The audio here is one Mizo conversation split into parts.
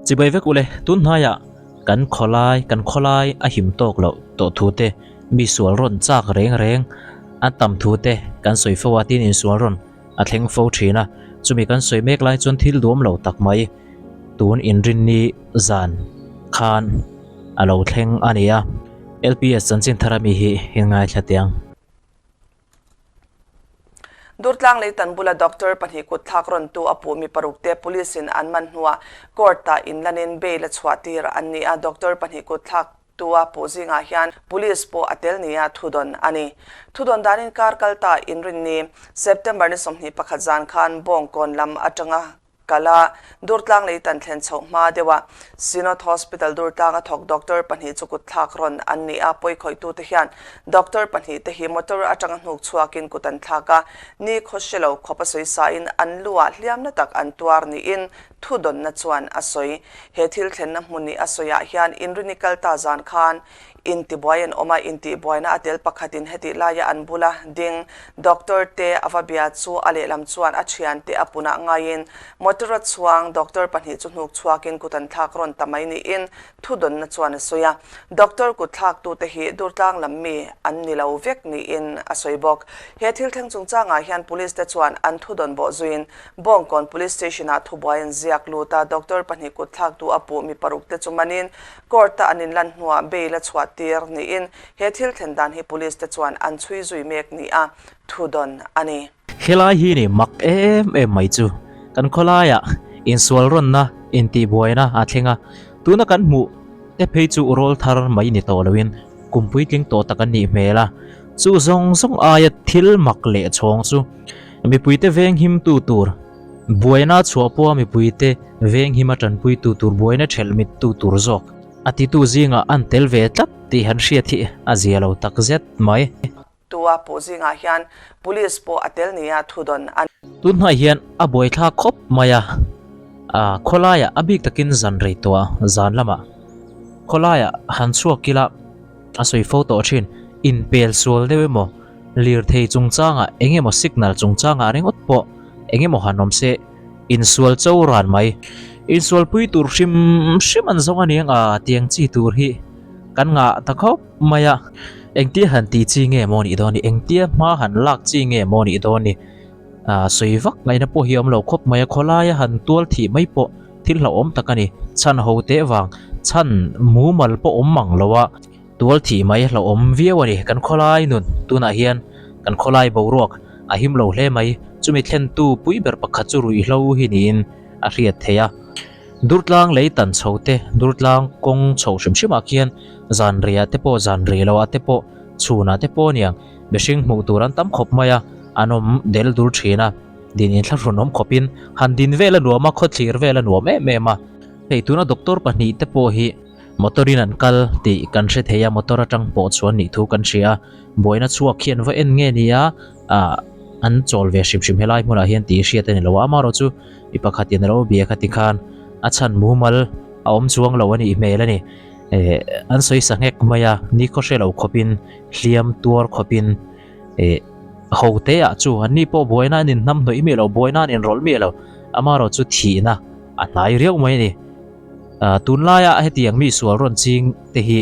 Chibai vek ule, tun hnaiah kan khawlai kan khawlai a him tawk loh tawh thu te, mi sual rawn chak reng reng an tam thu te kan sawi fo a tin insual rawn a thleng fo thin a, chumi kan sawi mek lai chuan thil duam lo tak mai tun inrinni zan khan a lo thleng a ni a, LPS chanchin thar ami hi in ngaithla teh ang. Durtlang Leitan bula doctor pahnih kutthlak rawntu a puh mi paruk te police in an man hnuah court ah inlanin bail a chhuah tir an ni a, doctor pahnih kutthlak tu a puh zingah hian police pawh a tel nia thudawn a ni. Thudawn danin kar kal ta inrinni September ni 21 zan khan Bawngkawn lam atanga Kal a, Durtlang lei tan thlen chhoh hma deuh a, Synod Hospital Durtlanga thawk doctor pahnih chu kutthlak rawn an ni a, pawikhawih-tute hian doctor pahnih te hi motor atanga hnuk chhuakin kut an thlak a, ni khaw hre lo khawp a sawi sain an lu ah hliamna tak an tuar niin thudawnna chuan a sawi. He thil thlenna hmun nih a sawiah hian inrini kal ta zan khan Intibuai an awm a, intihbuaina a tel pakhatin hetih laia an bula ding doctor te a va bia chu a lehlam chuan a thiante a punah ngaiin motor a chhuang doctor pahnih chu hnuk chhuakin kut an thlak rawn ta mai niin thudawnna chuan a sawi a. Doctor kut thlaktute hi Durtlang lam mi an ni lo vek niin a sawi bawk. He thil thleng chungchangah hian police te chuan an thudawn bawh zuiin Bawngkawn Police Station-ah thubuai an ziak lut a, doctor pahnih kut thlaktu a puh mi paruk te chu manin Court-a an inlan hnuah bail a chhuah tir niin he thil thlen dan hi police te chuan an chhui zui mek nia thu dawn a ni. Helai hi ni mak em em mai chu kan khawlaiah insual rawnna intihbuaina a thleng a, tuna kan hmuh te phei chu rawl thar mai ni tawh loin kum puitling tawh tak an nih hmel a, chu zawng zawng aia thil mak leh chhawng chu mipuite venghimtu tur Buaina chhuah pawha mipuite venghima tanpuitu tur buaina thelh mittu tur zawk a titu zingah an tel ve tlat tih han hriat hi a zia lo tak zet mai. Tua puh zingah hian Police pawh a tel nia thudawn a ni. Tunhnai hian a buaithlak khawp mai a, khawlaiah a bik takin zan rei tawh a, zan lamah khawlaiah han chhuak ila a sawi fo tawh thin, inpel sual deuh emaw Lirthei chungchangah eng emaw signal chungchangah ringawt pawh eng emaw han awm se, insual cho ran mai. Insualpui tur hrim hrim an zawng a ni ang a, tiang chi tur hi kan ngah ta khawp mai a. Engtia han ti chi nge maw nih dawn ni, engtia hma han lak chi nge maw nih dawn ni. Sawi vak ngaihna pawh hi a awm lo khawp mai a, khawlaia han tual thih mai pawh thil hlauhawm tak a ni. Chhan ho teh vang, chhan mumal pawh awm mang lo a. Tual thih mai hlauhawm viau a ni. Kan khawlai nun tunah hian kan khawlai boruak a him lo hle mai. Chumi thlentu pui ber pakhat chu ruihhlo hi niin a hriat theih a. Durtlang lei tan chho te, durtlang kawng chho hrim hrimah khian zan riah te pawh zan rih loah te pawh chhunah te pawh aniang mihring hmuh tur an tam khawp mai a, an awm del dur thin a. Din inthlahrun awm khawpin han din vel a nuam a, khawthlir vel a nuam em em a. Hei tuna doctor pahnih te pawh hi. Motor in an kal tih kan hre thei a, motor atang pawh chuan nih thu kan hria a, buaina chhuak hi an va en nge ni a, ah an chawl ve hrim hrim helai hmunah hian tih hriat a ni lo a, amaherawhchu mi pakhat in a lo bia kha tikhan a chhan mumal a awm chuang lo a nih hmel a ni, eh an sawi sa nghek mai a, nikhaw hre lo khawpin hliam tuar khawpin eh ho te ah chu an ni pawh buaina an inhnam hnawih miah lo, buaina an inrawlh miah lo, amaherawhchu thihna a hnai riau mai a ni. Tunlaia hetiang mi sual rawn ching te hi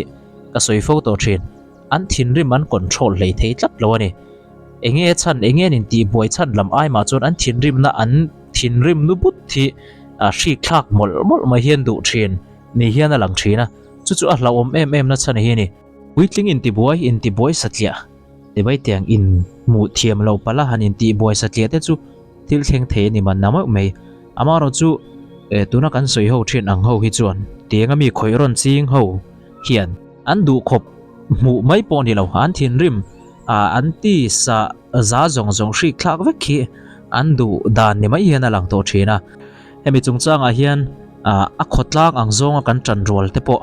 ka sawi fo tawh thin. An thinrim an control hlei thei tlat lo a ni. Enge chhan, enge an intihbuai chhan lam ai mah chuan an thinrimna an thinrim nu but hi hrik thlak mawlh mawlh mai hian duh thin ni hian a lang thin a. Chu chu a hlauhawm em em na chhan hi a ni. Puitling intibuai, intibuai satliah ti mai tiang in hmuh thiam loh palh a han intihbuai satliah te chu thil thleng thei a ni man na meuh mai. Amaherawh chu eh tuna kan sawi ho thin ang ho hi chuan tiang a mi khawih rawn ching ho hian an duh khawp hmuh mai pawh ni lo an thinrim ah an ti sa za zawng zawng hrik thlak vek khi an duh dan ni mai hian a lang tawh thin a. Hemi chungchangah hian ah a khawtlang ang zawnga kan tan rual te pawh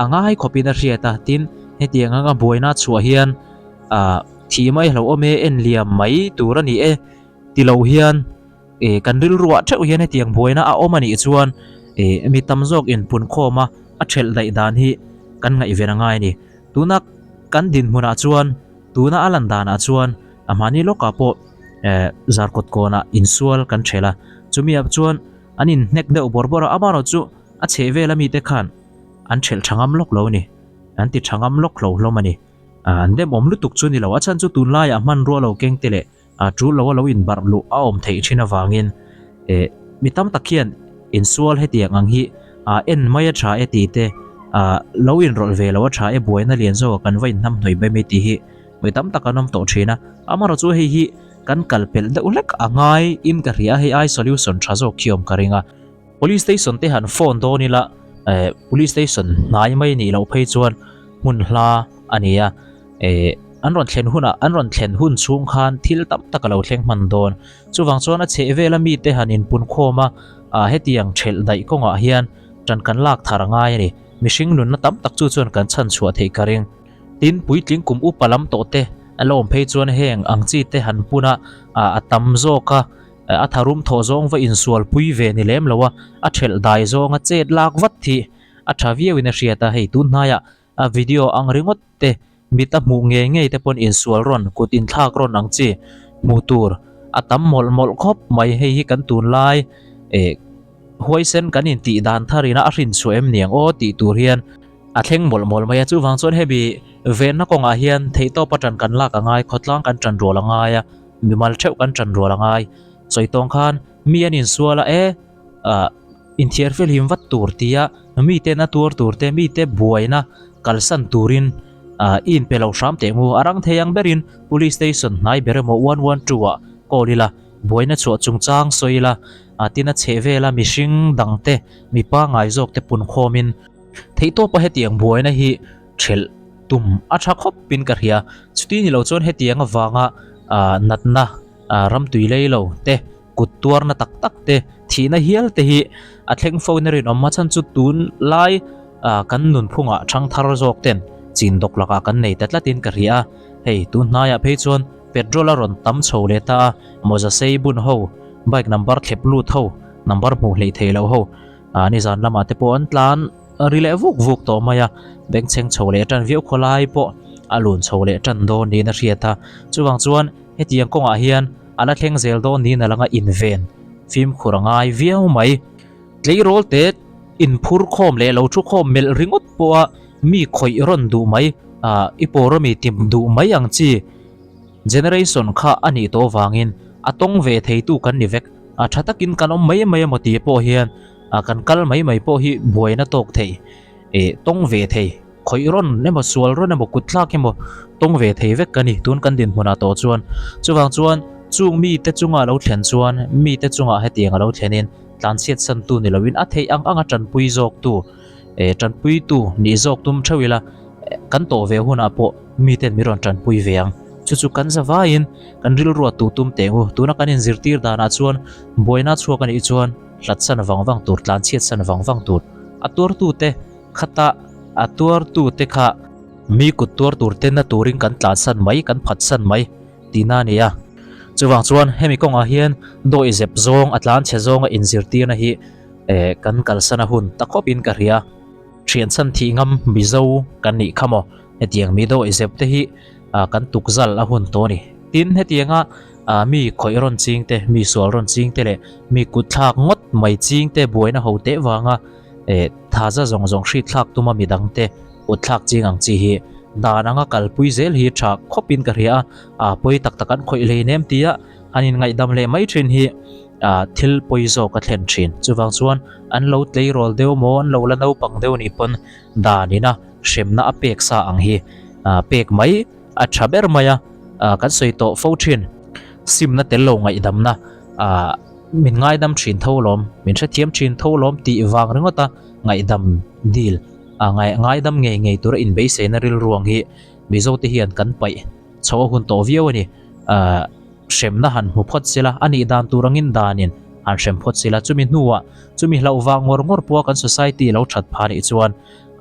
a ngai khawpin a hriat a tin hetiang anga buaina chhuah hian ah thih mai hlauhawm e en liam mai tur a ni e ti lo hian eh kan rilruah theuh hian hetiang buaina a awm a nih chuan eh mi tam zawk inpunkhawm a a thelh daih dan hi kan ngaihven a ngai a ni. Tuna kan dinhmunah chuan tuna a lan danah chuan a hmani lawkah pawh eh zarkawt kawnah insual kan thelh a, chumi ah chuan an inhnek deuh bawrh bawrh a, amaherawhchu. A chhehvel ami te khan an thelh tha ngam lawk lo a ni. An ti tha ngam lawk hlo hlawm a ni. An demawm lutuk chu ni lo. A chhan chu tunlaiah hmanrua lo keng te leh a tul lo a lo inbarh luh a awm theih thin avangin eh mi tam tak hian insual hetiang ang hi ah en mai a tha e tih te ah lo inrawlh ve lo a tha e buaina lian zawk a kan va inhnam hnawih mai mai tih hi mi tam tak an awm tawh thin a. Amaherawhchu chu hei hi kan kal pelh deuh hlek a ngai in ka hria a, hei ai solution tha zawk khi awm ka ring a. Police station te han phone dawn ila eh police station hnai mai nih loh phei chuan hmun hla a ni a. Eh, an rawn thlen hunah, an rawn thlen hun chhung khan thil tam tak a lo thleng hman dawn. Chuvang chuan a chheh vela mite han inpun khawm a, ah hetiang thelh daih kawngah hian tan kan lak thar a ngai a ni. Mihring nunna tam tak chu chuan kan chhan chhuah theih ka ring. Tin, puitling kum upa lam tawh te a la awm phei chuan heng ang chi te han pun a, ah a tam zawk a, a tharum thawh zawng va insual pui ve ni lem lo a, a thelh dai zawnga chet lak vat hi a tha viauin a hriat a, hei tun hnaiah A video ang ringawt te, mit a hmuh ngei ngei te pawn insual rawn, kut inthlak rawn ang chi hmuh tur a tam mawlh mawlh khawp mai. Hei hi kan tunlai eh huaisen kan intih dan thar ina a hrinchhuah em niang aw tih tur hian a thleng mawlh mawlh mai a. Chuvang chuan hemi venna kawngah hian theihtawpa ṭan kan lak a ngai, khawtlang kan ṭan rual a ngai a, mimal ṭheuh kan ṭan rual a ngai. Sawi tawng khan mi an insual a e. ah inthiar felhim vat tur tia mite na tuar tur te mite buaina kalsan turin ah i inpe lo hram teh ngu a rang thei ang berin police station hnai ber emaw 112 ah call ila buaina chhuah chungchang sawi ila ah tin a chheh vela mihring dang te mi pangngai zawk te pun khawmin theihtawpa hetiang buaina hi thelh tum a tha khawp in ka hria chuti ni lo chuan hetiang avanga ah natna ah ramtui lei lo te. Kut tuarna tak tak te, thihna hial te hi a thleng fo in a rinawm a chhan chu tun lai kan nunphungah thangthar zawk ten chin dawk lakah kan nei ta tlat in ka hria a, hei tun hnaiah phei chuan petrol a rawn tam chho leh ta a, mawza sei bun ho, bike number thlep lut ho, number hmuh hleih theih loh ho nizan lamah te pawh an tlan ri leh vuk vuk tawh mai a, bengchheng chho leh tan viau khawlai pawh a lun chho leh tan dawn niin a hriat a, chuvang chuan hetiang kawngah hian A la thleng zel dawn niin a langa inven fimkhur a ngai viau mai. Tleirawl te inphur khawm leh lo thu khawm melh ringawt pawha mi khawih rawn duh mai, ah i pawr ami tim duh mai ang chi generation kha a nih tawh vangin a tawng ve theitu kan ni vek. A tha takin kan awm mai mai emaw tih pawh hian kan kal mai mai pawh hi buaina tawk thei eh tawng ve thei. Khawih rawn emaw sual rawn emaw kut thlak emaw tawng ve thei vek ka ni tun kan dinhmunah tawh chuan. Chuvang chuan chung mite chunga lo thlen chuan mite chungah hetiang a lo thlenin tlanchhiat santu ni loin a theih ang anga tanpui zawktu eh tanpuitu nih zawk tum theuh ila kan tawh ve hunah pawh miten min rawn tanpui ve ang. Chu chu kan zavaiin kan rilruah tu tum teh ngu. Tuna kan inzirtir danah chuan buaina chhuak a nih chuan hlatsan vang vang tur tlanchhiat san vang vang tur a tuartute Khata a tuartute kha mi kut tuar tur te na turin kan tlansan mai, kan phatsan mai tihna a ni a. Chuvang chuan hemi kawngah hian dawi zep zawng, a tlan chhe zawnga inzirtirna hi eh kan kalsan a hun ta khawpin ka hria. Thian chhan thih ngam Mizo kan nih kha maw? Hetiang mi dawi zep te hi kan tukzal a hun tawh a ni. Tin, hetianga mi khawih rawn ching te, mi sual rawn ching te leh mi kut thlak ngawt mai ching te buaina ho teh vanga eh thaza zawng zawng hri thlak tuma midang te kut thlak ching ang chi hi dan anga kalpui zel hi tha khawpin ka hria a, a pawi tak tak an khawih hlei nem tia han inngaihdam leh mai thin hi ah thil pawi zawk a thlen thin. Chuvang chuan an lo tleirawl deuh maw an lo la naupang deuh nih pawn dan ina hremna a pek sa ang hi ah pek mai a tha ber mai a, ah kan sawi tawh fo thin. Simna tel lo ngaihdamna ah min ngaidam thin tho lawm, min hrethiam thin tho lawm tih vang ringawt a ngaihdam dil a ngai ngaidam ngei ngei tura inbeiseina rilruang hi Mizo te hian kan paih chho a hun tawh viau a ni. Ah hremna han hmu phawt sela, a nih dan tur angin danin han hrem phawt sela, chumi hnuah chumi hlauh vang ngawr ngawr pawha kan society lo that phah nih chuan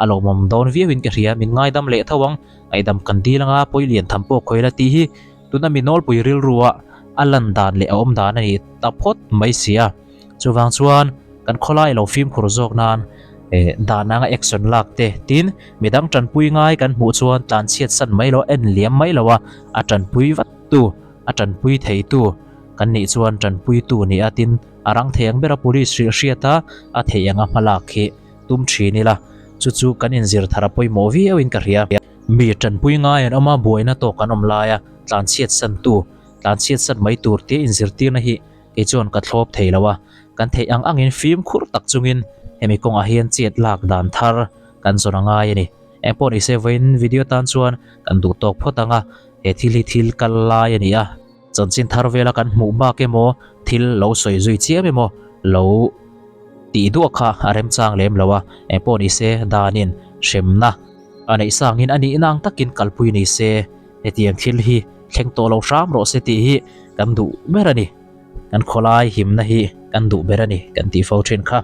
a lawmawm dawn viauin ka hria, min ngaidam leh tho ang, ngaihdam kan dil anga pawi lian tham pawh khawi la tih hi Tuna mi nawlpui rilrua a lan dan leh a awm dan a ni ta phawt mai si a. Chuvang chuan kan khawlai lo fimkhur zawk nan eh dan anga action lak te tin midang tanpui ngai kan hmuh chuan tlanchhiat san mai lo en liam mai lo a, a tanpui vat tu, a tanpui thei tu kan nih chuan tanpui tu ni a tin a rang thei ang bera police hrilh hriat a, a theih anga hmalak hi. tum thin ila, chu chu kan inzir thar a pawimawh viauin ka hria. Mi tanpui ngai an awm a, buaina tawk an awm laia tlanchhiat santu, tlanchhiat san mai tur tia inzirtirna hi kei chuan ka thlawp thei lo a, kan theih ang angin fimkhur tak chungin hemi kawngah hian chet lak dan thar kan zawn a ngai a ni. Engpawh ni se vawiin video tan chuan kan duh tawk phawt ang a, he thil hi thil kal lai a ni a, chanchin thar vela kan hmuh bak emaw thil lo sawi zui chiam emaw lo tih duah kha a remchang lem lo a, engpawh ni se danin hremna a neih sangin a nihna ang takin kalpui ni se. Hetiang thil hi thleng tawh lo hram rawh se tih hi kan duh ber a ni. Kan khawlai himna hi kan duh ber a ni kan tih fo thin kha.